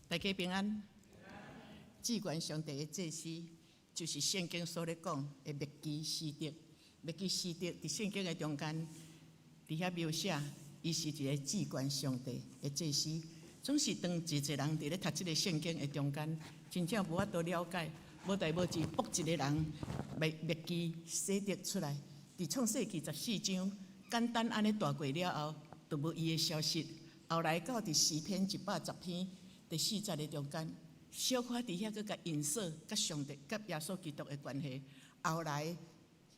大家平安。至懸上帝的祭司，就是聖經所咧講的麥基洗德。麥基洗德佇聖經的中間，佇遐描寫，伊是一个至懸上帝的祭司。總是當濟濟人佇咧讀這个聖經的中間，真正無法度了解，無代無誌卜一个人麥基洗德出來，佇創世記14章，簡單按呢帶過了後，就無伊的消息。後來到佇詩篇110篇第四節的中間，小可佇遐閣共影射佮上帝、佮耶穌基督的關係。後來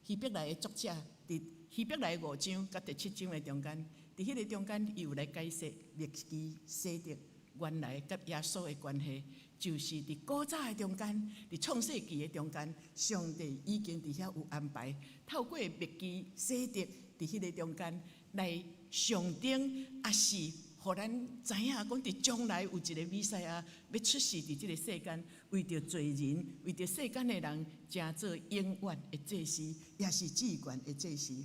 希伯來的作者佇希伯來五章佮第七章的中間，佇彼个中間，伊有來解釋麥基洗德原來佮耶穌的關係，就是佇古早的中間，佇創世記的中間，上帝已經佇遐有安排，透過麥基洗德佇彼个中間來象徵，抑是予咱知影講，佇將來有一个彌賽亞欲出世佇這个世間，為著罪人，為著世間的人，成做永遠的祭司，也是至懸的祭司。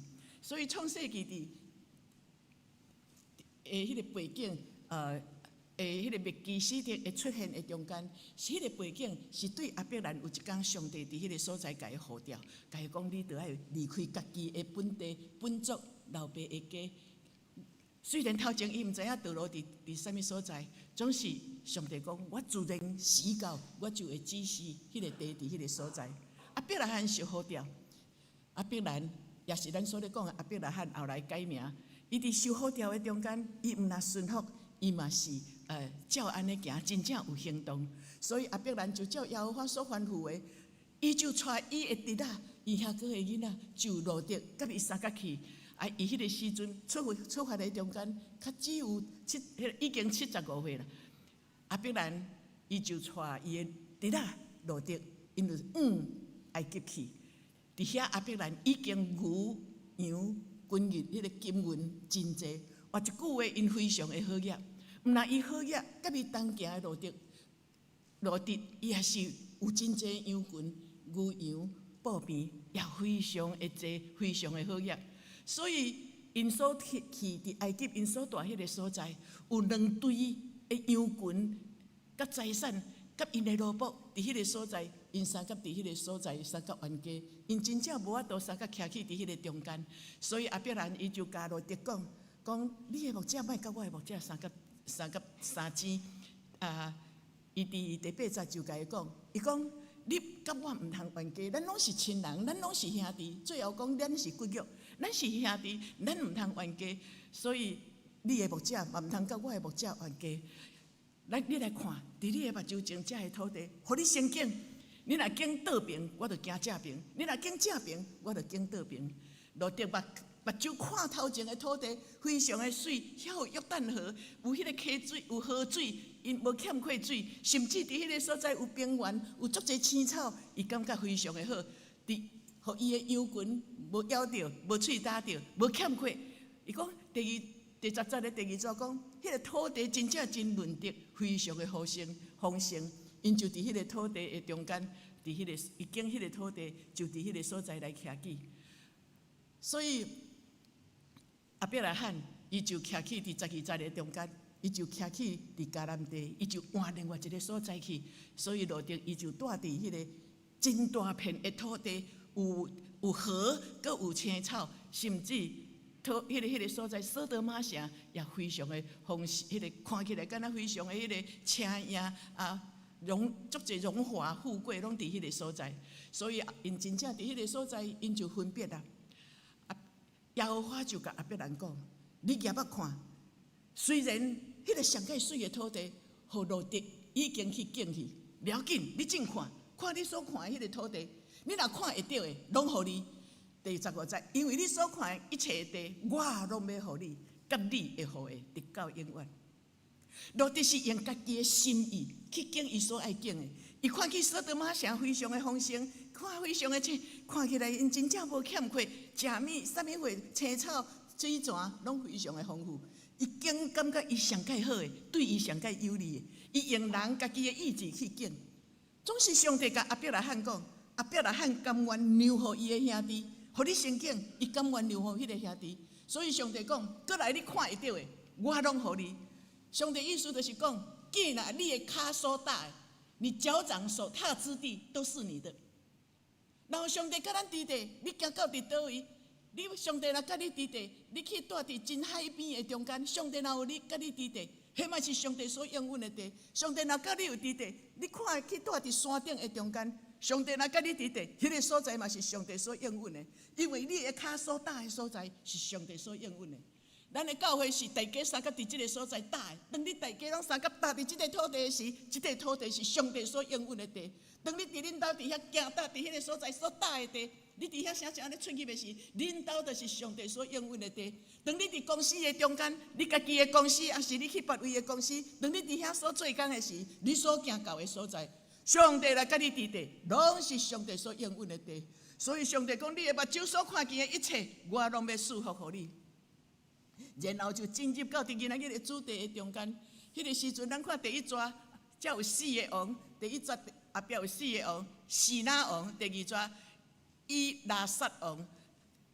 所以創世記佇的彼个背景，的彼个麥基洗德的出現的中間，是彼个背景是對亞伯蘭有一工上帝佇彼个所在共伊呼召，共伊講你著愛離開家己的本地、本族、老爸的家。雖然頭前伊毋知影道路佇啥物所在，總是上帝講，我自然時到，我就會指示彼个地佇彼个所在。亞伯拉罕受呼召，亞伯蘭也是咱所咧講的亞伯拉罕，後來改名。伊佇受呼召的中間，伊毋若順服，伊嘛是照按呢行，真正有行動。所以亞伯蘭就照耶和華所吩咐的，伊就帶伊的侄仔，伊遐閣的囡仔，就羅得佮伊相佮去。啊！伊彼个時陣出發的中間，較只有七，已經75歲啦。亞伯蘭伊就帶伊的侄仔羅得，𪜶就往埃及去。佇遐亞伯蘭已經牛羊金銀，彼个金銀真濟。換一句話，𪜶非常的好額。毋若伊好額，佮伊同行的羅得，羅得伊也是有真濟羊群、牛羊、布匹，也非常的濟，非常的好額。所以，𪜶所去佇埃及，𪜶所蹛彼个所在，有兩隊的羊群，佮財產，佮𪜶的奴僕，佇彼個所在，𪜶相佮佇彼個所在相佮冤家，𪜶真正無法度相佮徛去佇彼個中間。所以亞伯蘭伊就共羅得講，講你的牧者莫佮我的牧者相佮相佮相爭啊！伊佇第八節就共伊講，伊講你佮我毋通冤家，咱攏是親人，咱攏是兄弟。最後講咱是骨肉，咱是兄弟，咱毋通冤家。所以你的牧者嘛毋通佮我的牧者冤家。來，你來看，佇你的目睭前，這个土地，予你先揀。你若揀倒爿，我就行正爿；你若揀正爿，我就揀倒爿。羅得目睭看頭前的土地，非常的媠，遐有約旦河，有彼个溪水，有河水，𪜶無欠缺水，甚至佇彼个所在有平原，有足濟青草，伊感覺非常的好。佇予伊的羊群無枵著，無喙焦著，無欠缺。伊講第十節的第二節講，彼个土地真正真潤澤，非常的豐盛豐盛。𪜶就佇彼個土地的中間，佇彼個伊揀彼個土地，就佇彼個所在來徛起。所以亞伯拉罕伊就徛去佇12節的中間，伊就徛去佇迦南地，伊就換另外一個所在去。所以羅得伊就蹛佇彼個真大片的土地，有河，閣有青草，甚至土彼個所在，所多瑪城也非常的豐盛，彼個看起來敢若非常的彼個奢華啊，榮足濟榮華富貴攏佇彼個所在，所以𪜶真正佇彼個所在，𪜶就分別啦。啊，耶和華就共亞伯蘭講：你舉目看，雖然彼個上蓋媠的土地，予羅得已經去揀去，無要緊，你正看，看你所看的彼個土地，你若看會著的，攏予你。第15節，因為你所看的一切地，我攏欲予你，佮你的後裔，直到永遠。羅得是用家己的心意去揀伊所愛揀的，伊看見所多瑪城非常的豐盛，看非常的青，看起來𪜶真正無欠缺，食物啥物貨，青草、水泉攏非常的豐富。伊揀感覺伊上蓋好的，對伊上蓋有利的，伊用人家己的意志去揀。總是上帝共亞伯拉罕講，亞伯拉罕甘願讓予伊的兄弟，予你先揀，伊甘願讓予彼个兄弟。所以上帝講，過來你看會著的，我攏予你。上帝意思就是講，見啦，你的跤所踏的，你腳掌所踏之地都是你的。然後上帝佮咱佇咧，你行到佇佗位，你上帝若佮你佇咧，你去蹛佇真海邊的中間，上帝若有你佮你佇咧，彼嘛是上帝所應允的地。上帝若佮你有佇咧，你看去蹛佇山頂的中間，上帝若佮你佇咧，彼個所在嘛是上帝所應允的，因為你的跤所踏的所在是上帝所應允的。咱的教會是大家相佮佇這个所在踏的。當你大家攏相佮踏佇這个土地時，這个土地是上帝所應允的地。當你佇恁兜佇遐行踏佇彼个所在所踏的地，你佇遐啥啥按呢出入的時，恁兜就是上帝所應允的地。當你佇公司的中間，你家己的公司，抑是你去別位的公司，當你佇遐所做工的時，你所行到的所在，上帝來佮你佇咧，攏是上帝所應允的地。所以上帝講，你的目睭所看見的一切，我攏欲賜福予你。然後就進入到佇今仔日的主題的中間。彼个時陣，咱看第一逝才有四个王，第一逝後壁有四个王，示拿王；第二逝以拉撒王，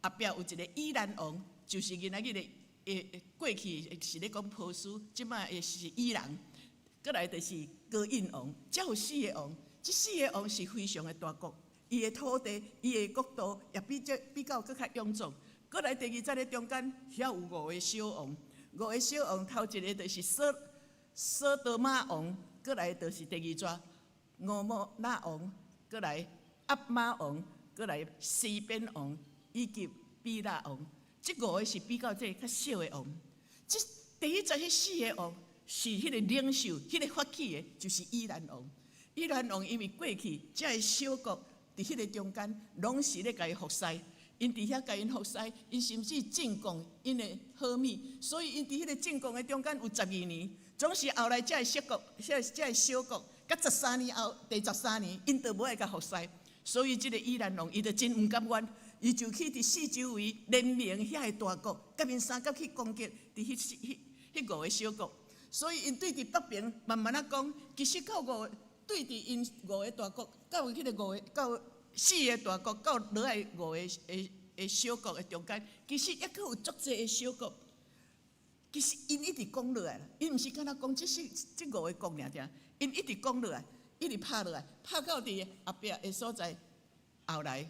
後壁有一个以蘭王，就是今仔日的過去是咧講波斯，這擺是伊朗。閣來就是該隱王，才有四个王。這四个王是非常的大國，伊的土地、伊的國度也比這比較閣較臃腫。閣來第二節的中間，遐有五个小王，五个小王頭一个就是所多瑪王，閣來就是第二逝蛾摩拉王，閣來押瑪王，閣來西便王以及比拉王。這五个是比較這較小的王。這第一節彼四个王是彼個領袖，彼個發起的，就是以蘭王。以蘭王因為過去這个小國佇彼個中間，攏是咧共伊服侍。𪜶佇遐共𪜶服侍，𪜶甚至進貢𪜶的好物，所以𪜶佇彼个進貢的中間有12年，總是後來這个小國，這个小國，佮13年後，第13年，𪜶就無愛共服侍，所以這个以蘭王伊就真毋甘願，伊就去佇四周圍聯盟遐个大國，佮𪜶相佮去攻擊佇彼五个小國，所以𪜶對佇北邊慢慢仔講，其實到五對佇𪜶五个大國，到彼个五个到四个大國到落來五个的小國的中間，其實猶閣有足濟的小國。其實𪜶一直講落來啦，𪜶毋是干焦講這五个國爾爾，𪜶一直講落來，一直拍落來，拍到佇後壁的所在，後來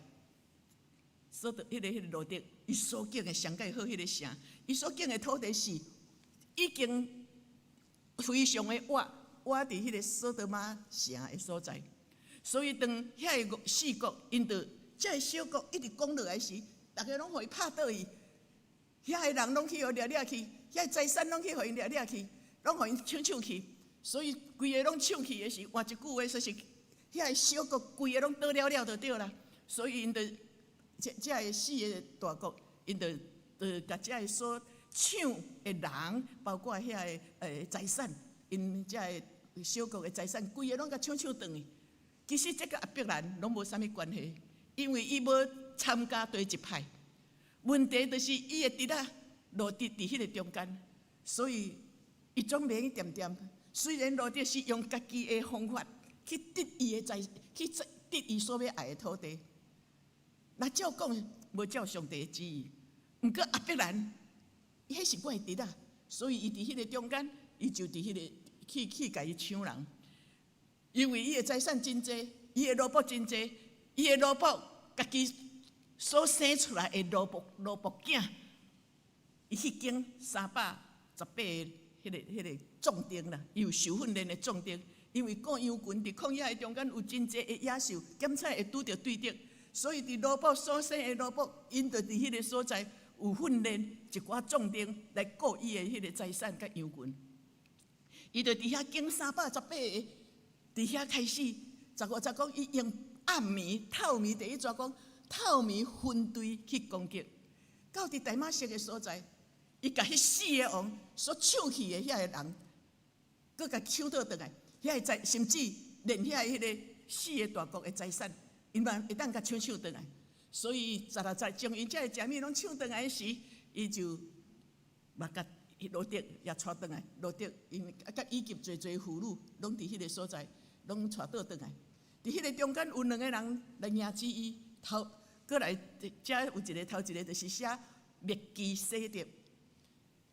所得彼个羅得，伊所建的上蓋好彼个城，伊所建的土地是已經非常的倚倚佇彼個所多瑪城的所在。所以當遐个四國𪜶就這个小國一直講落來時，逐家攏予伊拍倒去，遐个人攏去予掠掠去，遐个財產攏去予𪜶掠掠去，攏予𪜶搶搶去。所以規个攏搶去的時，換一句話說是，遐个小國規个攏倒了了就對啦。所以𪜶就這個四个大國，𪜶就共這个所搶的人，包括遐个財產，𪜶這个小國的財產，規个攏共搶搶轉去。其實這佮亞伯蘭攏無啥物關係，因為伊無參加佗一派。問題就是伊的侄仔羅得佇彼个中間，所以伊總袂用恬恬。雖然羅得是用家己的方法去得伊的財，去得伊所欲愛的土地，那照講無照上帝的旨意。毋過亞伯蘭，彼是我的侄仔，所以伊佇彼个中間，伊就佇彼个去共伊搶人。因為伊的財產真濟，伊的奴僕真濟，伊的奴僕家己所生出來的奴僕囝，伊彼間318個彼個壯丁啦，伊有受訓練的壯丁，因為顧羊群佇曠野的中間有真濟的野獸，檢採會拄著對敵，所以佇奴僕所生的奴僕，𪜶就佇彼个所在有訓練一寡壯丁來顧伊的彼個財產佮羊群，伊就佇遐經318個。佇遐開始，15節講，伊用暗暝、透暝，第一逝講透暝分隊去攻擊，到佇大馬色的所在，伊共彼四个王所搶去的遐个人，閣共搶倒轉來，遐个財，甚至連遐彼个四个大國的財產，𪜶嘛會當共搶搶轉來。所以16節將𪜶這个食物攏搶轉來時，伊就嘛共羅得也帶轉來，羅得𪜶佮以及濟濟婦女，攏佇彼个所在。攏帶倒轉來，佇彼个中間有兩个人來迎接伊，頭閣來，遮有一个頭一个就是寫麥基洗德。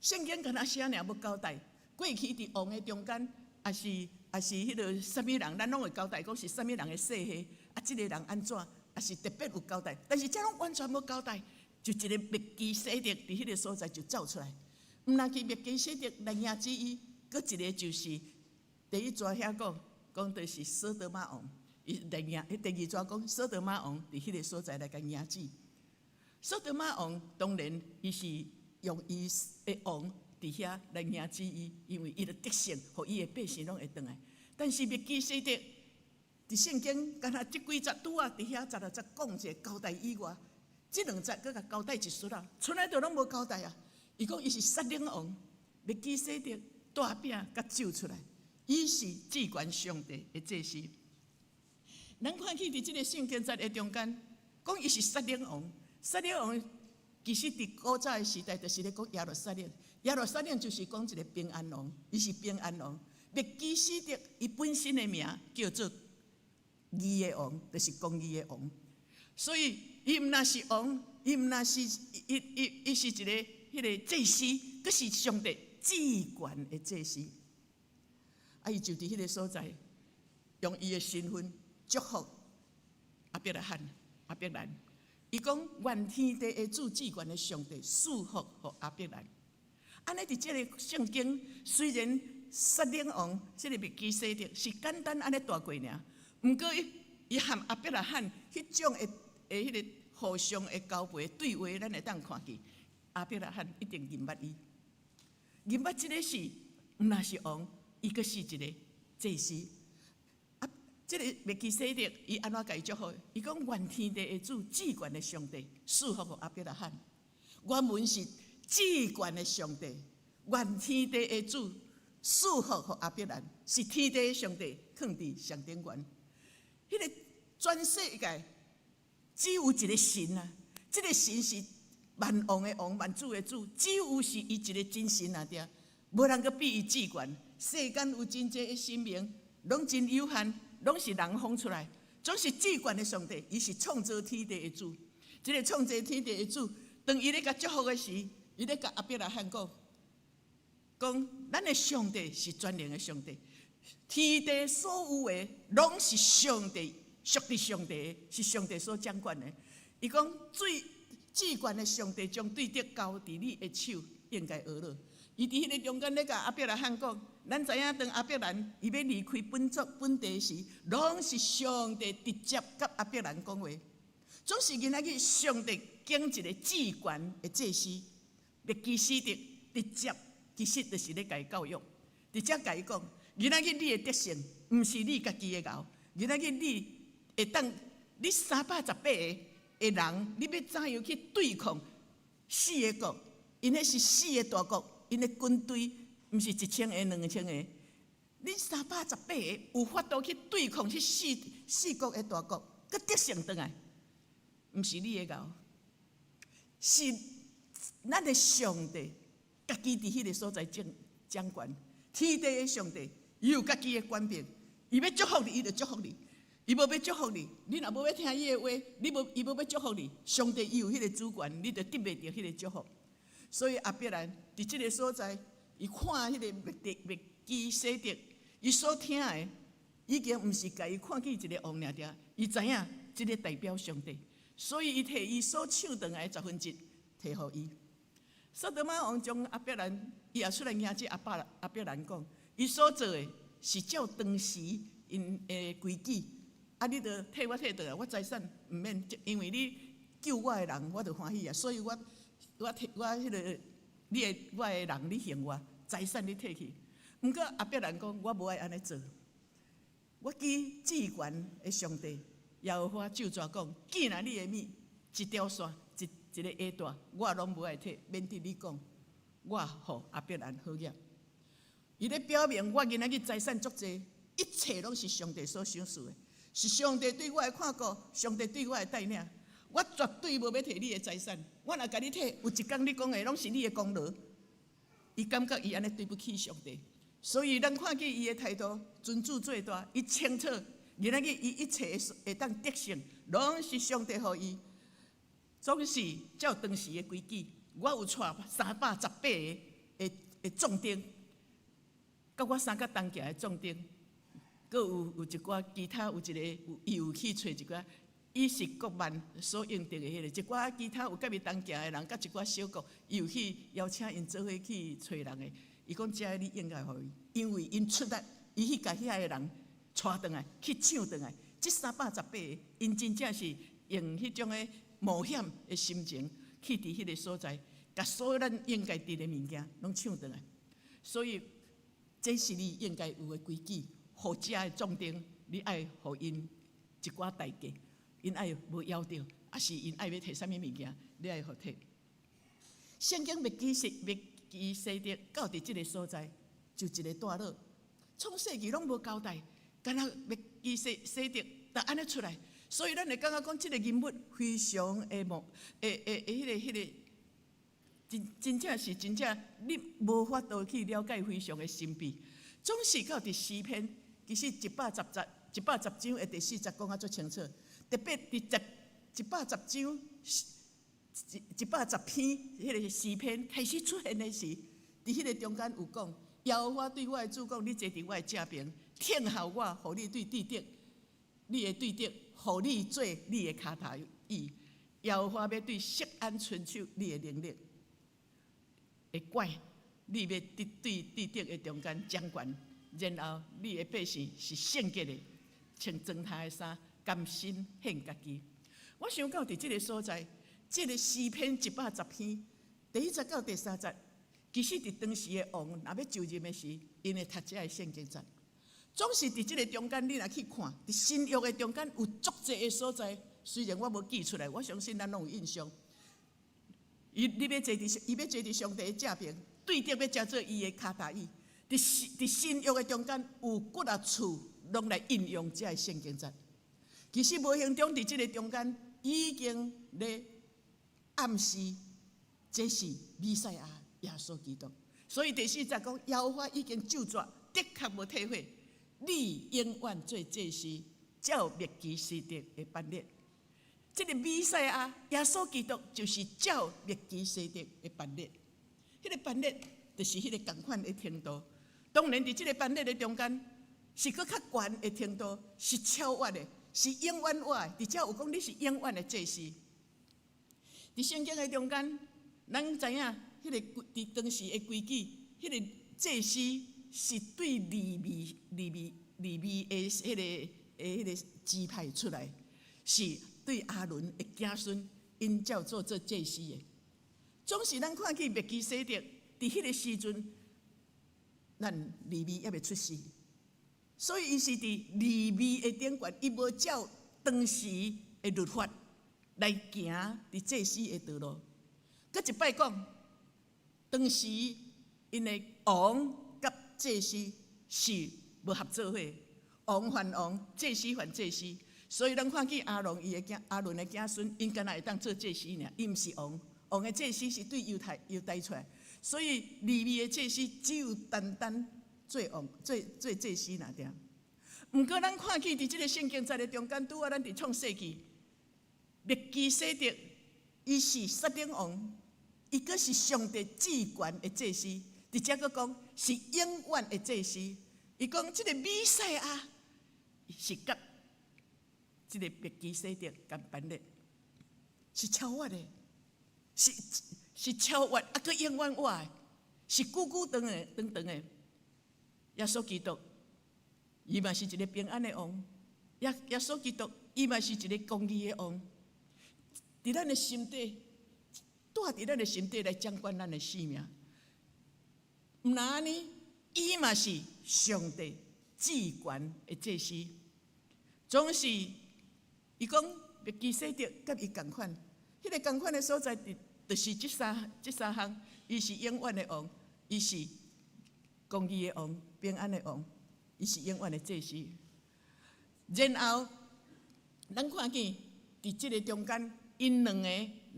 聖經敢若寫爾欲交代，過去佇王的中間，抑是彼个啥物人，咱攏會交代講是啥物人的世系，啊，這個人按怎，抑是特別有交代，但是這攏完全無交代，就一个麥基洗德佇彼个所在就走出來。毋但去麥基洗德來迎接伊，閣一个就是第一逝遐講，講就是所多瑪王，伊來迎，第二逝講所多瑪王佇彼个所在來共迎接。所多瑪王當然伊是用伊的王佇遐來迎接伊，因為伊的得勝，予伊的百姓攏會轉來。但是麥基洗德佇聖經，敢若這幾節拄仔佇遐十六節講一个交代以外，這兩節閣共交代一撮仔，賰來就攏無交代啊。伊講伊是撒冷王，麥基洗德帶餅佮酒出來，伊是至懸上帝的祭司。咱看見佇這个聖經節的中間，講伊是撒冷王，撒冷王其實佇古早的時代，就是咧講耶路撒冷。耶路撒冷就是講一个平安王，伊是平安王。麥基洗德伊本身的名叫做義的王，就是公義的王。所以伊毋但是王，伊毋但是伊伊伊是一个彼个祭司，閣是上帝至懸的祭司。啊，伊就佇彼个所在，用伊的身份祝福亞伯拉罕、亞伯蘭。伊講願天地的主至懸的上帝賜福予亞伯蘭。按呢佇這个聖經，雖然撒冷王這个麥基洗德是簡單按呢帶過爾，毋過伊伊和亞伯拉罕彼種的的彼个互相的交陪對話，咱會當看見亞伯拉罕一定認捌伊，認捌這个是毋但是王，伊閣是一个祭司。啊，這个麥基洗德伊按怎共伊祝福？伊講願天地的主至懸的上帝賜福予亞伯拉罕。原文是至懸的上帝，願天地的主賜福予亞伯蘭，是天地的上帝，囥佇上頂懸。彼个全世界只有一个神啊！這个神是萬王的王，萬主的主，只有是伊一个真神啊！對，無人閣比伊至懸。世間有真濟的神明，攏真有限，攏是人仿出來，總是至懸的上帝，伊是創造天地的主。這个創造天地的主，當伊咧共祝福的時，伊咧共亞伯拉罕講，講咱的上帝是全能的上帝，天地所有的攏是上帝，屬佇上帝，是上帝所掌管的。伊講最至懸的上帝將對德交佇你的手，應該呵咾。伊佇彼个中間咧共亞伯拉罕講，咱知影當亞伯蘭伊欲離開本族本地時，攏是上帝直接佮亞伯蘭講話。總是今仔日上帝揀一个至懸的祭司，麥基洗德直接其實就是咧共伊教育，直接共伊講：今仔日你的得勝，毋是你家己的𠢕，今仔日你會當你318個的人，你欲怎樣去對抗四个國？𪜶彼是四个大國，𪜶的軍隊毋是1000個、2000個，你318個有法度去對抗彼四四國的大國，閣得勝轉來？毋是你的𠢕，是咱的上帝家己佇彼个所在掌掌權，天地的上帝，伊有家己的權柄，伊欲祝福你，伊就祝福你；伊無欲祝福你，你若無欲聽伊的話，你無伊無欲祝福你，上帝伊有彼个主權，你就得袂著彼个祝福。所以亞伯蘭佇這个所在，伊看彼个麥麥基洗德，伊所聽的已經毋是共伊看見一个王爾爾，伊知影這个代表上帝。所以，伊提伊所搶轉來的十分之一，提予伊。所多瑪王將亞伯蘭，伊也出來迎接亞伯亞伯蘭講，伊所做的是照當時𪜶的規矩。啊，你著替我提轉來，我財產毋免，因為你救我的人，我就歡喜啊。所以我我提我彼个你的我的人，你還我財產，你提去。毋過亞伯蘭講，我無愛按呢做。我記至懸的上帝。耶和華咒詛講，既然你的物一條線一一个鞋帶，我攏無愛提，免得你講，我予亞伯蘭好額。伊咧表明，我今仔日財產足濟，一切攏是上帝所賞賜的，是上帝對我的看顧，上帝對我的帶領，我絕對無欲提你的財產。我若共你提，有一工你講的攏是你的功勞。伊感覺伊按呢對不起上帝，所以咱看見伊的態度，尊主做大，伊清楚。今仔日伊一切會當得勝，攏是上帝予伊，總是照當時的規矩。我有帶318個的的壯丁，佮我相佮同行的壯丁，閣有一寡其他有一个有伊有去揣一寡，伊是國萬所用著的彼個一寡其他有佮伊同行的人，佮一寡小國，伊有去邀請𪜶做伙去揣人的。伊講這个你應該予伊，因為𪜶出力，伊去共遐个人帶轉來，去搶轉來。這318個，𪜶真正是用彼種的冒險的心情去佇彼个所在，共所有咱應該得的物件攏搶轉來。所以這是你應該有的規矩，予遮的壯丁，你愛予𪜶一寡代價，𪜶愛無枵著，抑是𪜶愛欲提啥物物件，你愛予提。聖經麥基洗德到佇這个所在，就一个段落，創世記攏無交代，敢若麥基洗德就按呢出來，所以咱會感覺講這个人物非常的無，會會會彼个彼个，真真正是真正，你無法度去了解非常的神秘。總是到佇詩篇，其實110節、110章的第四節講甲足清楚，特別佇110章、110篇彼个詩篇開始出現的時，佇彼个中間有講，耶和華對我的主講：你坐佇我的正爿，聽候我，予你對對敵，你的對敵，予你做你的跤頭椅。耶和華欲對錫安伸手你的能力，會拐，你欲佇對對敵的中間掌權，然後你的百姓是聖潔的，穿妝刣的衫，甘心獻家己。我想到佇這个所在，這个詩篇110篇第一節到第三節，其實佇當時的王若欲就任的時，𪜶會讀這个聖經節。總是佇這个中間，你若去看，佇新約的中間有足濟的所在，雖然我無記出來，我相信咱攏有印象。伊欲坐佇上帝的正爿，對敵欲成做伊的跤頭椅。佇新約的中間有幾若處攏來應用這个聖經節。其實無形中佇這个中間已經咧暗示，這是彌賽亞耶穌基督。所以第四節講，耶和華已經咒詛，的確無退悔。你永遠做祭司，照麥基洗德的班列。這个彌賽亞耶穌基督就是照麥基洗德的班列。彼个班列就是彼个仝款的程度。當然，佇這个班列的中間，是閣較懸的程度，是超越的，是永遠活的。佇遮有講你是永遠的祭司。佇聖經的中間，咱知影彼个佇當時的規矩，彼个祭司是對利未的彼个支派出來，是對亞倫的子孫，𪜶才做做祭司的。總是咱看見麥基洗德佇彼个時陣，咱利未猶未出世，所以伊是佇利未的頂懸，伊無照當時的律法來行佇祭司的道路。閣一擺講，當時𪜶的王佮祭司是無合做伙，王還王，祭司還祭司。所以咱看見亞倫的子孫，𪜶敢若會當做祭司爾，伊毋是王，王的祭司是對猶大出來，所以利未的祭司只有單單做王、做祭司爾爾。毋過咱看見佇這个聖經節的中間，拄仔咱佇創世記，麥基洗德，伊是撒冷王，伊閣是上帝至懸的祭司，佇遮閣講是永遠的祭司。伊講這个彌賽亞是佮這个麥基洗德仝班的，是超越的，是超越，啊，閣永遠活的，是久久長的、長長的。耶穌基督，伊嘛是一个平安的王。耶穌基督，伊嘛是一个公義的王。佇咱的心底，住佇咱的心底來掌管咱的性命。毋但按呢，伊嘛是上帝至懸的祭司。總是伊講麥基洗德佮伊仝款，彼个仝款的所在，就是這三項。伊是永遠的王，伊是公義的王，平安的王，伊是永遠的祭司。然後，咱看見佇這个中間，𪜶兩个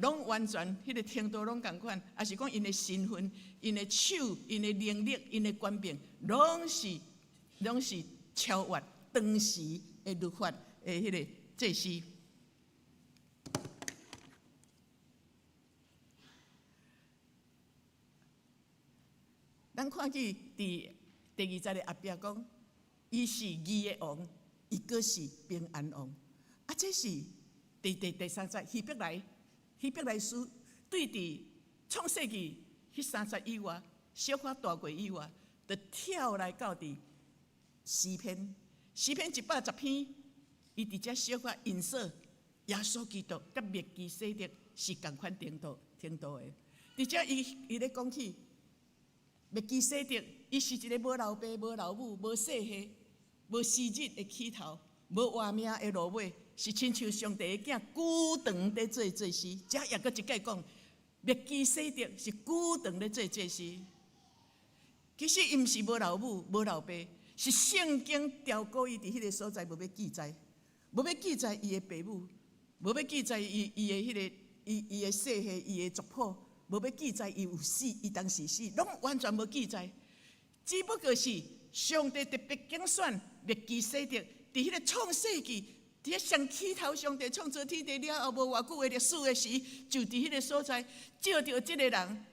攏完全彼个程度攏仝款，抑是講𪜶的身份、𪜶的手、𪜶的能力、𪜶的權柄，攏是超越當時的律法的彼个祭司。咱看見佇第二節的後壁講，伊是義的王，伊閣是平安王。啊，這是第三節，希伯來書對佇創世記彼三節以外，小可大過以外，就跳來到佇詩篇，詩篇110篇，伊佇遮小可引述耶穌基督佮麥基洗德是仝款程度的。佇遮伊咧講起麥基洗德，伊是一个無老爸、無老母、無細漢、無時日的起頭、無活命的落尾，是親像上帝的囝久長佇做祭司。遮也閣一擺講，麥基洗德是久長咧做祭司。其實伊毋是無老母、無老爸，是聖經調過伊佇彼个所在無欲記載，無欲記載伊的爸母，無欲記載伊的彼个伊的細漢、伊的族譜，無欲記載伊有死，伊當時死，攏完全無記載。只不過是上帝特別揀選麥基洗德，佇彼个創世記，佇彼上起頭，上帝創造天地了後無偌久的歷史的時，就佇彼个所在，照著這个人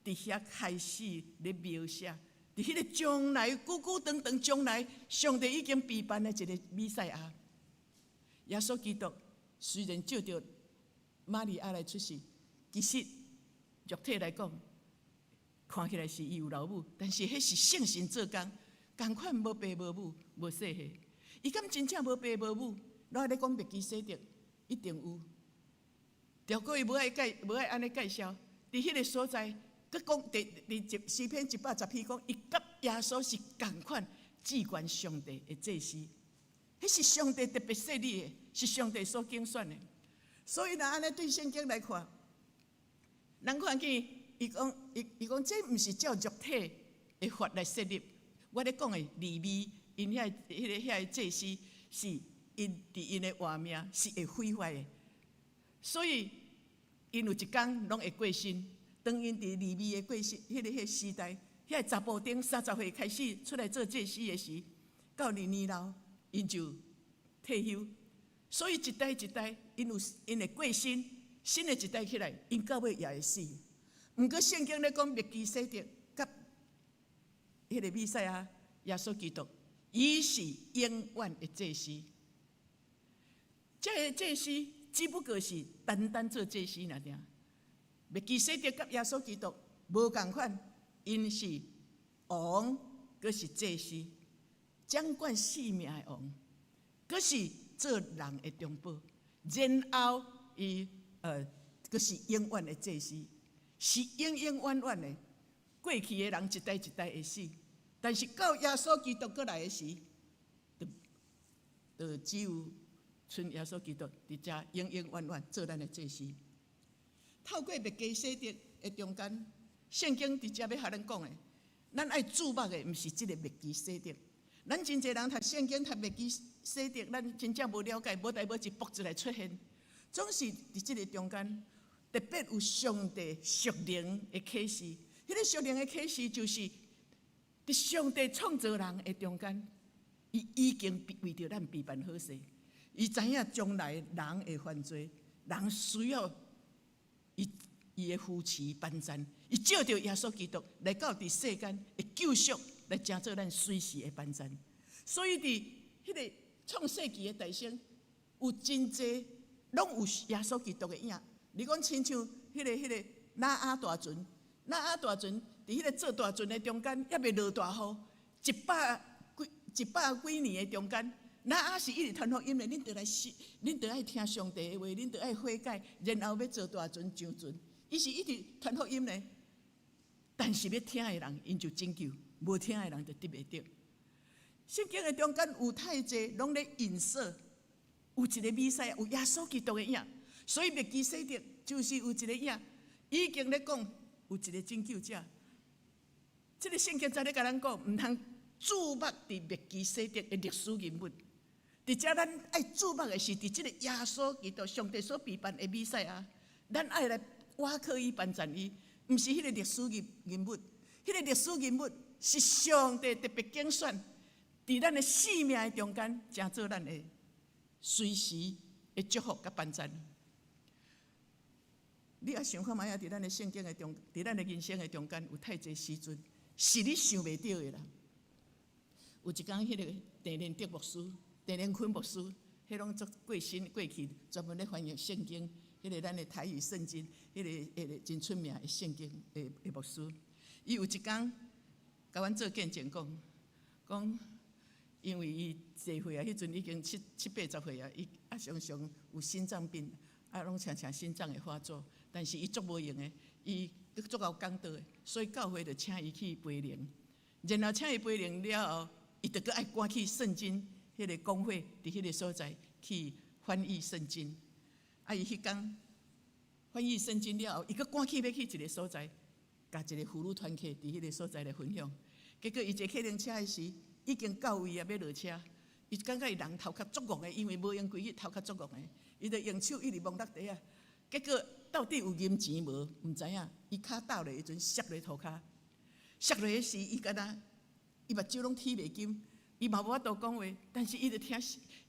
佇遐開始咧描寫。佇彼个將來，久久長長將來，上帝已經備辦的一个彌賽亞，耶穌基督雖然照著瑪利亞來出世，其實肉體來講，看起來是伊有老母，但是彼是聖神做工，仝款無爸無母無細漢，伊敢真正無爸無母？我咧講麥基洗德一定有，著過伊無愛介無愛按呢介紹，佇彼个所在。閣講佇詩篇110篇講，伊佮耶穌是仝款至懸上帝的祭司，彼是上帝特別設立的，是上帝所揀選的。所以若按呢對聖經來看，咱看見伊講伊講這毋是照肉體的法來設立。我咧講的利未，𪜶遐彼個遐个祭司是𪜶佇𪜶的活命是會毀壞的，所以𪜶有一工攏會過身。當𪜶佇利未的過身，彼个時代，遐個查埔丁30歲開始出來做祭司的時，到年年老，𪜶就退休。所以一代一代，𪜶有𪜶會過身，新的一代起來，𪜶到尾也會死。毋過聖經咧講，麥基洗德佮彼个彌賽亞耶穌基督，伊是永遠的祭司。這个祭司只不過是單單做祭司爾爾。麥基洗德佮耶穌基督無仝款，𪜶是王，閣是祭司，掌管性命的王，閣是做人的中保。然後伊閣是永遠的祭司，是永永遠遠的。過去的人一代一代會死，但是到耶穌基督閣來的時，就只有賰耶穌基督佇遮永永遠遠做咱的祭司。透過麥基洗德的中間，聖經佇遮欲予咱講的，咱愛注目的毋是這个麥基洗德。咱真濟人讀聖經讀麥基洗德，咱真正無了解，無代無誌爆出來出現，總是佇這个中間，特別有上帝屬靈的啟示。彼个屬靈的啟示就是佇上帝創造人的中間，伊已經為著咱備辦好勢，伊知影將來人會犯罪，人需要伊的扶持幫贊，伊借著耶穌基督來到佇世間的救贖，來成做咱隨時的幫贊。所以佇彼个創世紀的誕生，有真濟攏有耶穌基督的影。你講親像彼个挪亞大船，挪亞大船佇彼个做大船的中間，猶未落大雨，一百幾年的中間，挪亞是一直傳福音的，恁著來信，恁著愛聽上帝的話，恁著愛悔改，然後欲做大船上船。伊是一直傳福音的，但是欲聽的人，𪜶就拯救；無聽的人就得袂著。聖經的中間有太濟攏咧影射，有一个彌賽亞，有耶穌基督的影，所以麥基洗德就是有一个影，已經咧講有一个拯救者。這个聖經在咧共咱講，毋通注目佇麥基洗德的歷史人物。佇遮咱愛注目的是佇這个耶穌基督上帝所備辦的彌賽亞，咱愛來倚靠伊幫贊伊，毋是彼个歷史人物，彼个歷史人物是上帝特別揀選，佇咱的生命的中間，成做咱的隨時的祝福佮幫贊。你也想看覓仔？佇咱的聖經的中，佇咱的人生的中間，有太濟時陣是你想袂著的啦。有一工，彼个鄭連德牧師、鄭連坤牧師，彼攏足過身過去，專門咧翻譯聖經，彼個咱的台語聖經，彼個真出名的聖經的牧師。伊有一工共阮做見證講，講因為伊濟歲啊，彼陣已經七七八十歲啊，伊啊常常有心臟病，啊攏常常心臟會發作，但是伊足無閒的，伊足𠢕講道的，所以教會就請伊去培靈。然後請伊培靈了後，伊就閣愛趕去聖經彼個公會，佇彼個所在去翻譯聖經。啊，伊彼工翻譯聖經了後，伊閣趕去欲去一個所在，共一個婦女團契佇彼個所在來分享。結果伊坐客人車的時，已經到位啊，欲落車，伊感覺伊人頭殼足戇的，因為無閒規日頭殼足戇的，伊就用手一直摸落地仔。結果到底有銀錢無？毋知影。伊跤踏落的時陣，摔落塗跤，摔落的時，伊敢若伊目睭攏鐵袂金，伊嘛無法度講話，但是伊就聽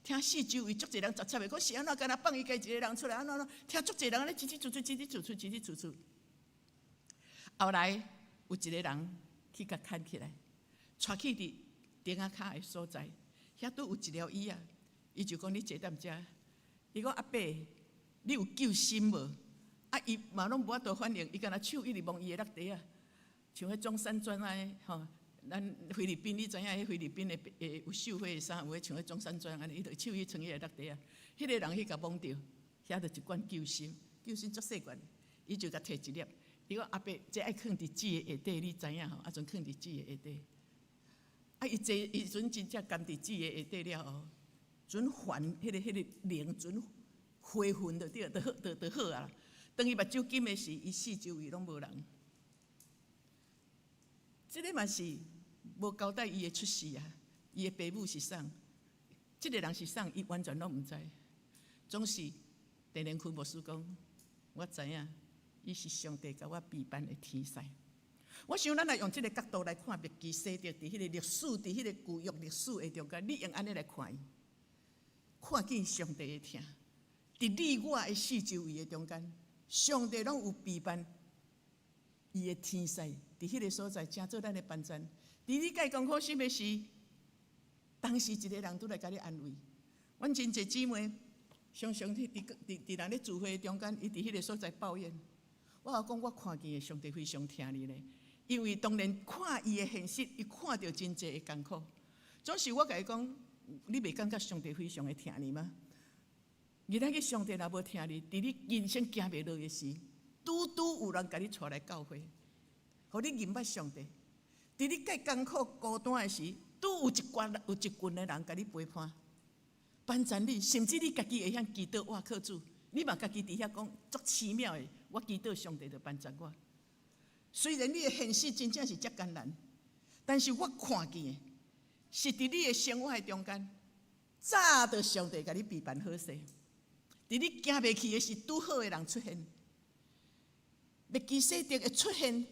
聽四周圍足濟人雜雜的，講是按怎，敢若放伊家一個人出來，按怎按怎，聽足濟人按呢吱吱蹙蹙，吱吱蹙蹙，吱吱蹙蹙。後來有一個人去共牽起來，帶去佇釘仔跤的所在，遐拄有一條椅仔，伊就講你坐踮遮。伊講阿伯，你有救心無？啊，伊嘛攏無法度反應，伊敢若手一直摸伊的落底仔，像彼中山裝按呢吼。咱菲律賓你知影？彼菲律賓的有繡花的衫，有彼像彼中山裝按呢，伊就手去穿伊的落底仔。彼個人去共摸著，遐就一罐救心，救心足細罐，伊就共提一粒。伊講阿伯，這愛囥佇水的下底，你知影吼？啊，陣囥佇水的下底。啊，伊坐伊陣真正含佇水的下底了後，陣還彼個靈陣回魂就對，就好，就好啊。當伊目睭金的時，伊四周圍攏無人。這个嘛是無交代伊的出世啊，伊的爸母是啥？這个人是啥？伊完全攏毋知。總是鄭連坤牧師講，我知影，伊是上帝共我備辦的天使。我想咱來用這个角度來看麥基洗德，佇彼个歷史，佇彼個舊約歷史的中間，你用按呢來看伊，看見上帝的疼，佇你我的四周圍的中間，上帝攏有備辦伊的天使，佇彼个所在，成做咱的幫贊。佇你蓋艱苦心的時，當時一个人拄來共你安慰。阮真濟姊妹，常常佇佇佇人咧聚會中間，伊佇彼个所在抱怨。我講我看見的上帝非常疼你咧，因為當然看伊的現實，伊看著真濟的艱苦。總是我共伊講，你袂感覺上帝非常的疼你嗎？日仔去上帝若無疼你，佇你人生行袂落的時，拄拄有人共你帶來教會，予你認捌上帝。佇你蓋艱苦孤單的時，拄有一群有一群的人共你陪伴，幫贊你，甚至你家己會曉祈禱倚靠主，你嘛家己佇遐講足奇妙的，我祈禱上帝就幫贊我。雖然你的現實真正是遮艱難，但是我看見的是佇你的生活的中間，早就上帝共你備辦好勢。佇你行袂去的時，拄好的人出現，麥基洗德的出現，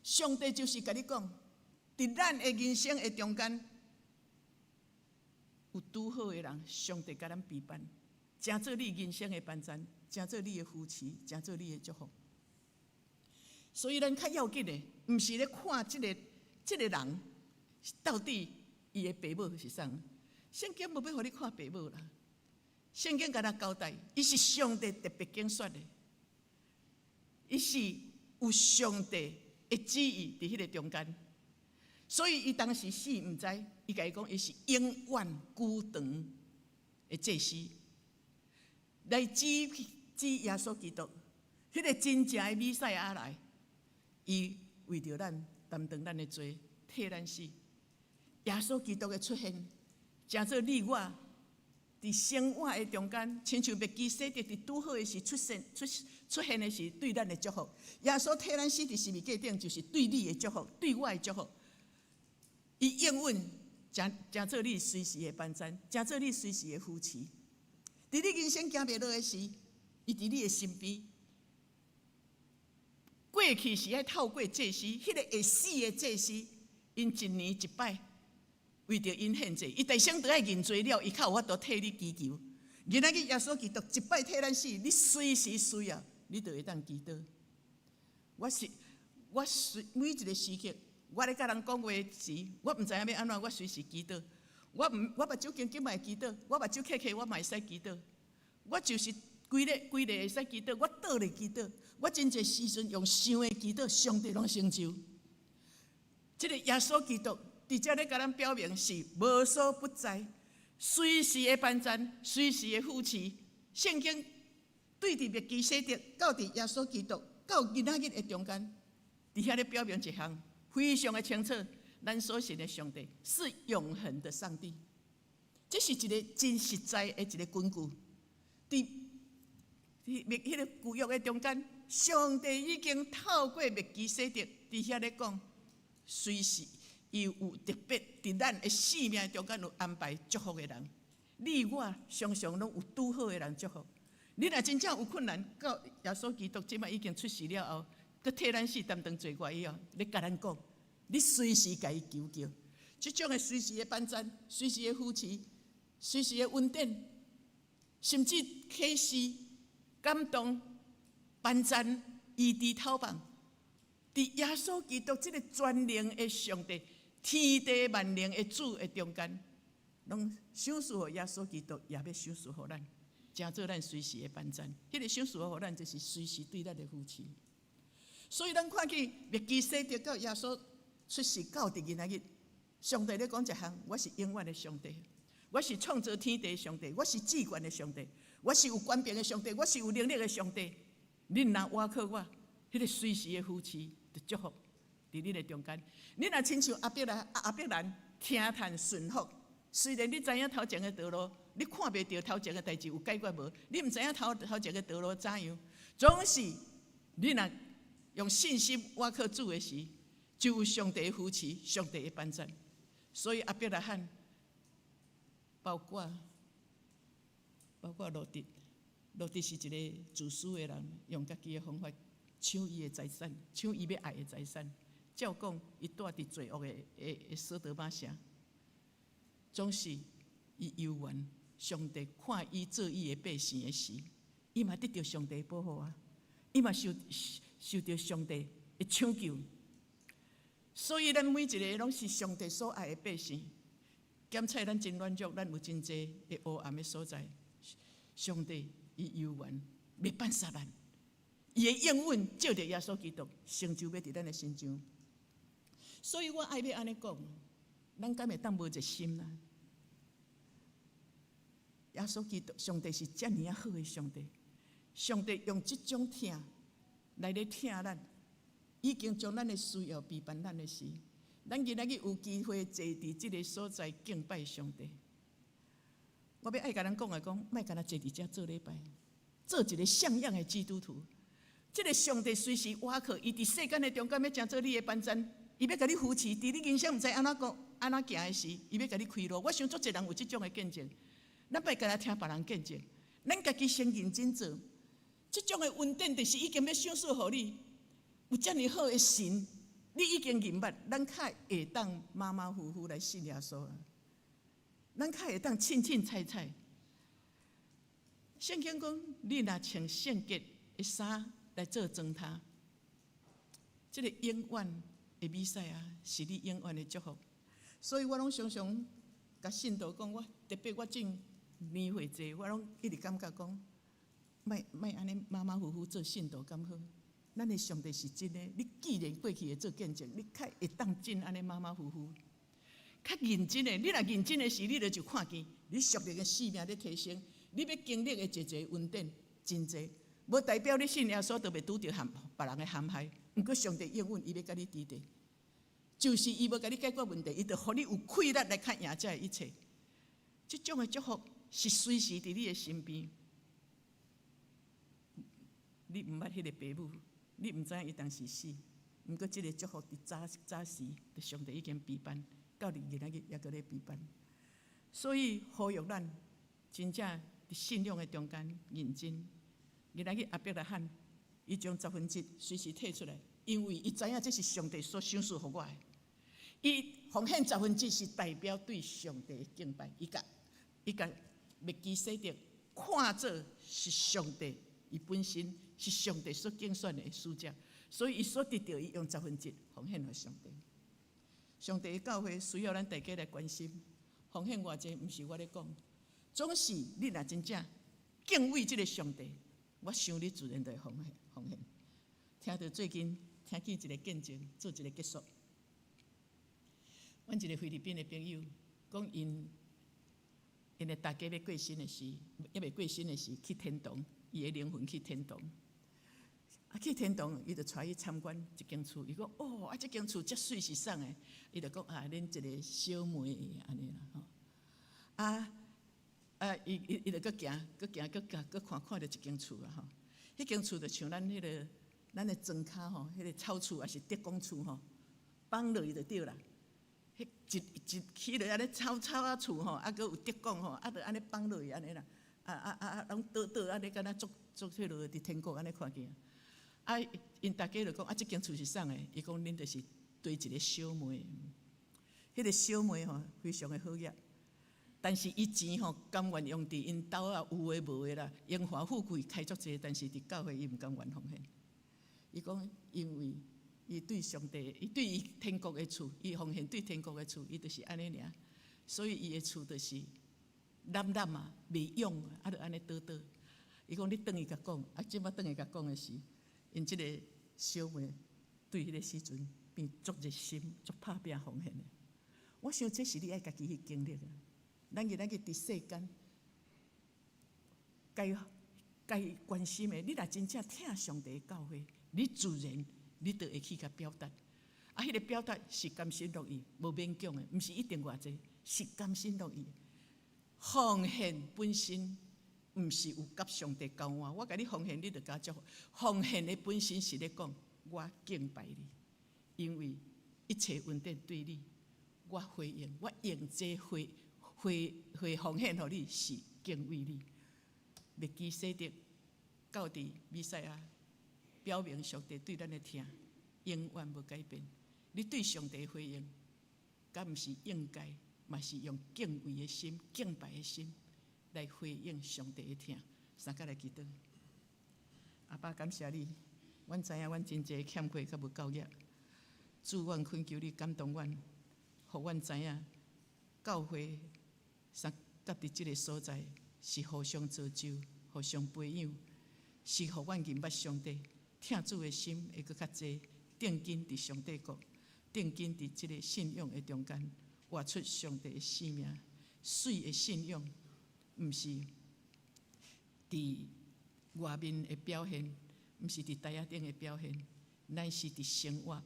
上帝就是共你講，佇咱的人生的中間，有拄好的人，上帝共咱備辦，成做你人生的幫贊，成做你的扶持，成做你的祝福。所以咱較要緊的，毋是咧看這個人到底伊的爸母是啥。聖經無欲予你看爸母啦，聖經共咱交代，伊是上帝特別揀選的，伊是有上帝的旨意佇彼个中間，所以伊當時死毋知，伊共伊講伊是永遠久長的祭司，來指指耶穌基督，彼個真正的彌賽亞來，伊為著咱擔當咱的罪，替咱死。耶穌基督的出現，成做你我佇生活的中間，親像麥基洗德佇拄好的時出現出出現的時，對咱的祝福。耶穌替咱死佇十字架頂，就是對你的祝福，對我的祝福。伊永遠成成做你隨時的幫贊，成做你隨時的扶持。佇你人生行袂落的時，伊佇你的身邊。過去是愛透過祭司，彼個會死的祭司，𪜶一年一擺為著𪜶獻祭，伊代先都愛認罪了，伊較有法度替你祈求。原來去耶穌基督一擺替咱死，你隨時需要，你就會當祈禱。我是我隨每一個時刻，我咧共人講話時，我毋知影欲按怎，我隨時祈禱。我毋，我目睭緊緊嘛會祈禱，我目睭瞌瞌我嘛會使祈禱，我就是規日規日會使祈禱，我倒咧祈禱，我真濟時陣用想的祈禱，上帝攏成就。這個耶穌基督佇遮咧共咱表明是無所不在，隨時的幫贊，隨時的扶持。聖經對佇麥基洗德到佇耶穌基督到今仔日的中間，佇遐咧表明一項非常的清楚，咱所信的上帝是永恆的上帝。這是一個真實在的一個根據。佇彼個舊約的中間，上帝已經透過麥基洗德佇遐咧講，隨時伊有特別佇咱的生命中間有安排祝福的人。你我常常攏有拄好的人祝福。你若真正有困難，到耶穌基督這擺已經出世了後，閣替咱死擔當罪過以後，咧共咱講，你隨時共伊求叫，這種的隨時的幫贊、隨時的扶持、隨時的恩典，甚至啟示、感動、幫贊、醫治、透放，佇耶穌基督這個全能的上帝、天地萬能的主的中間，攏賞賜予耶穌基督，也欲賞賜予咱，成做咱隨時的幫贊。彼個賞賜予咱，就是隨時對咱的扶持。所以咱看見麥基洗德到耶穌出世到佇今仔日，上帝咧講一項，我是永遠的上帝，我是創造天地的上帝，我是至懸的上帝，我是有權柄的上帝，我是有能力的上帝。恁若倚靠我，彼個隨時的扶持，就祝福佇恁的中間。恁若親像亞伯蘭聽從順服，雖然你知影頭前的道路，你看袂著頭前的代誌有解決無？你毋知影頭頭前的道路怎樣，總是你若用信心倚靠主的時，就有上帝的扶持，上帝的幫贊。所以亞伯拉罕，包括羅得，羅得是一個自私的人，用家己的方法搶伊的財產，搶伊欲愛的財產。照講，伊蹛佇罪惡的所多瑪城，總是伊猶原上帝看伊做伊的百姓的時，伊嘛得著上帝的保護啊，伊嘛受著上帝的搶救。所以咱每一個攏是上帝所愛的百姓。檢測咱真軟弱，咱有真濟的黑暗的所在。上帝伊猶原袂放殺咱，伊的應允藉著耶穌基督成就欲佇咱的身上。所以我愛欲按呢講，咱敢會當無熱心啊？耶穌基督，上帝是遮爾仔好的上帝，上帝用這種疼來咧疼咱，已經將咱的需要備辦咱的時，咱今仔日有機會坐佇這個所在敬拜上帝。我欲愛共咱講的講，莫干焦坐佇遮做禮拜，做一個像樣的基督徒。這個上帝隨時倚靠，伊佇世間的中間欲成做你的幫贊，伊欲共你扶持，佇你人生毋知按怎講、按怎行的時，伊欲共你開路。我想足濟人有這種的見證，咱莫干焦聽別人見證，咱家己先認真做。這種的恩典就是已經欲賞賜予你，有遮爾好的神，你已經認捌，咱較會當馬馬虎虎來信耶穌啊。咱較會當凊凊彩彩。聖經講，你若穿聖潔的衫來做妝呔，這個永遠的彌賽亞是你永遠的祝福。所以我攏常常共信徒講，我特別我進年歲濟，我攏一直感覺講，莫莫按呢馬馬虎虎做信徒敢好？咱的上帝是真的，你既然過去會做見證，你較會當真按呢馬馬虎虎，較認真的。你若認真的時，你就看見你屬靈的生命咧提升，你欲經歷的濟濟恩典真濟，無代表你信耶穌就袂拄著陷別人的陷害。毋過上帝應允，伊欲共你佇咧，就是伊無共你解決問題，伊就予你有氣力來較贏這一切。這種的祝福是隨時佇你的身邊。你毋捌彼個爸母，你毋知影伊當時死，毋過這個祝福佇早早時，上帝已經備辦，到佇今仔日猶閣咧備辦。所以呼籲咱真正佇信仰的中間認真。今仔日亞伯拉罕，伊將十分之一隨時提出來，因為伊知影這是上帝所賞賜予我的。伊奉獻十分之一是代表對上帝的敬拜，伊共麥基洗德看做是上帝，伊本身是上帝所揀選的使者，所以伊所得著，伊用十分之一奉獻予上帝。上帝的教會需要咱大家來關心，奉獻偌濟，毋是我咧講，總是你若真正敬畏這个上帝，我想你自然就會奉獻奉獻。聽著最近聽見一个見證，做一个結束。阮一个菲律賓的朋友講，𪜶的大家欲過身的時，猶未過身的時去天堂，伊的靈魂去天堂。啊，去天堂，伊就帶去參觀一間厝。伊講：哦，啊，這間厝遮媠是啥的？伊就講：啊，恁一个小妹按呢啦吼。啊啊，伊伊伊就閣行，閣行，閣行，閣看看著一間厝啊吼。彼間厝就像咱彼个咱的莊跤吼，彼个草厝抑是竹工厝吼，放落去就對啦。彼一一起落按呢草草仔厝吼，啊閣有竹工吼，啊就按呢放落去按呢啦。啊啊啊啊，攏倒倒按呢，敢若足足彼落佇天國按呢看見。啊，𪜶大家就講啊，這間厝是啥的？伊講恁就是對一个小妹，彼个小妹吼非常的好額，但是伊錢吼甘願用佇𪜶兜啊有的無的啦，榮華富貴開足濟，但是佇教會伊毋甘願奉獻。伊講因為伊對上帝，伊對伊天國的厝，伊奉獻對天國的厝，伊就是按呢爾，所以伊的厝就是濫濫啊，袂用啊，就按呢倒倒。伊講你轉去共講，啊，這擺轉去共講的是。𪜶這个小妹對彼个時陣變足熱心、足拍拚奉獻的。我想這是你愛家己去經歷的。咱今仔日佇世間，該該關心的，你若真正疼上帝的教誨，你自然你就會去共表達。啊，彼个表達是甘心樂意，無勉強的，毋是一定偌濟，是甘心樂意。奉獻本身。毋是有佮上帝交換，我共你奉獻，你就共我祝福。奉獻的本身是咧講，我敬拜你，因為一切恩典對你，我回應，我用這回回回奉獻予你，是敬畏你。麥基洗德到佇彌賽亞，表明上帝對咱的疼永遠無改變。你對上帝回應，敢毋是應該，嘛是用敬畏的心、敬拜的心來回應上帝的疼。三個來祈禱。阿爸，感謝你，阮知影阮真濟欠缺佮無夠額。主，阮懇求你感動阮，予阮知影教會相佮佇這个所在是互相造就、互相培養，是予阮認捌上帝、疼主的心會閣較濟，定睛佇上帝國，定睛佇這个信仰的中間，活出上帝的生命。媠的信仰，毋是佇外面的表現，毋是佇台仔頂的表現，乃是佇生活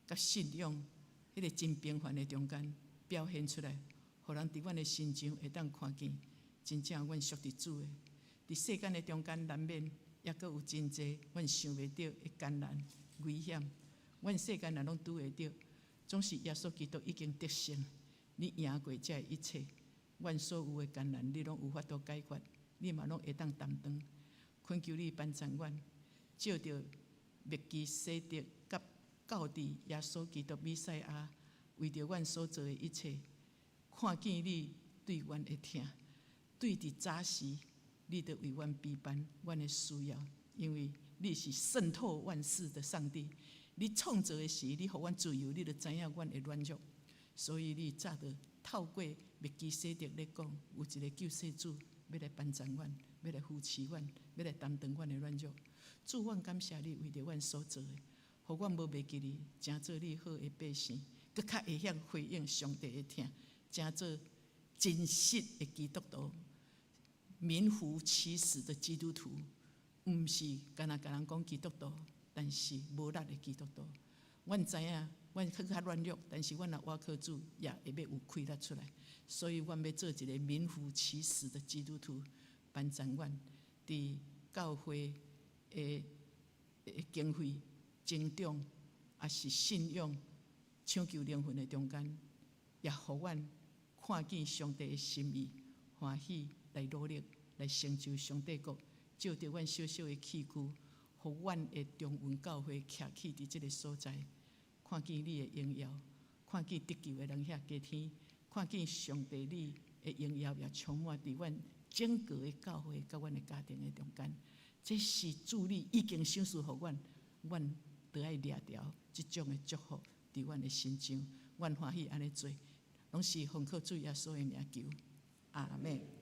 佮信仰彼个真平凡的中間表現出來，予人佇阮的身上會當看見，真正阮屬佇主的。佇世間的中間，難免抑閣有真濟阮想袂著的艱難危險。阮世間人攏拄會著，總是耶穌基督已經得勝，你贏過這一切，阮所有的艱難，你攏有法度解決，你嘛攏會當擔當。懇求你幫助阮，照著麥基洗德佮教佇耶穌基督彌賽亞為著阮所做的一切，看見你對阮的疼，對佇早時，你就為阮備辦阮的需要，因為你是滲透萬事的上帝。你創造的時，你予阮自由，你就知影阮會軟弱，所以你早就透過麥基洗德咧講，有一个救世主欲來幫助阮，欲來扶持阮，欲來擔當阮的軟弱。主，阮感謝你為著阮所做的，予阮無袂記你，成做你好的百姓，閣較會曉回應上帝的疼，成做真實的基督徒，名副其實的基督徒，毋是干焦共人講基督徒，但是無力的基督徒。阮知影，阮較較軟弱，但是阮若倚靠主，也會欲有氣力出來。所以，阮欲做一个名副其實的基督徒，幫助阮佇教會的經費增長，抑是信仰搶救靈魂的中間，也予阮看見上帝的心意，歡喜來努力來成就上帝國，借著阮小小的器具，予阮的中雲教會徛起佇這个所在，看見你的榮耀，看見得救的人遐加添，看見上帝你的榮耀也充滿佇阮整個的教會佮阮的家庭的中間。這是主你已經賞賜予阮，阮著愛掠牢這種的祝福佇阮的身上，阮歡喜按呢做，攏是奉靠主耶穌的名求，阿們。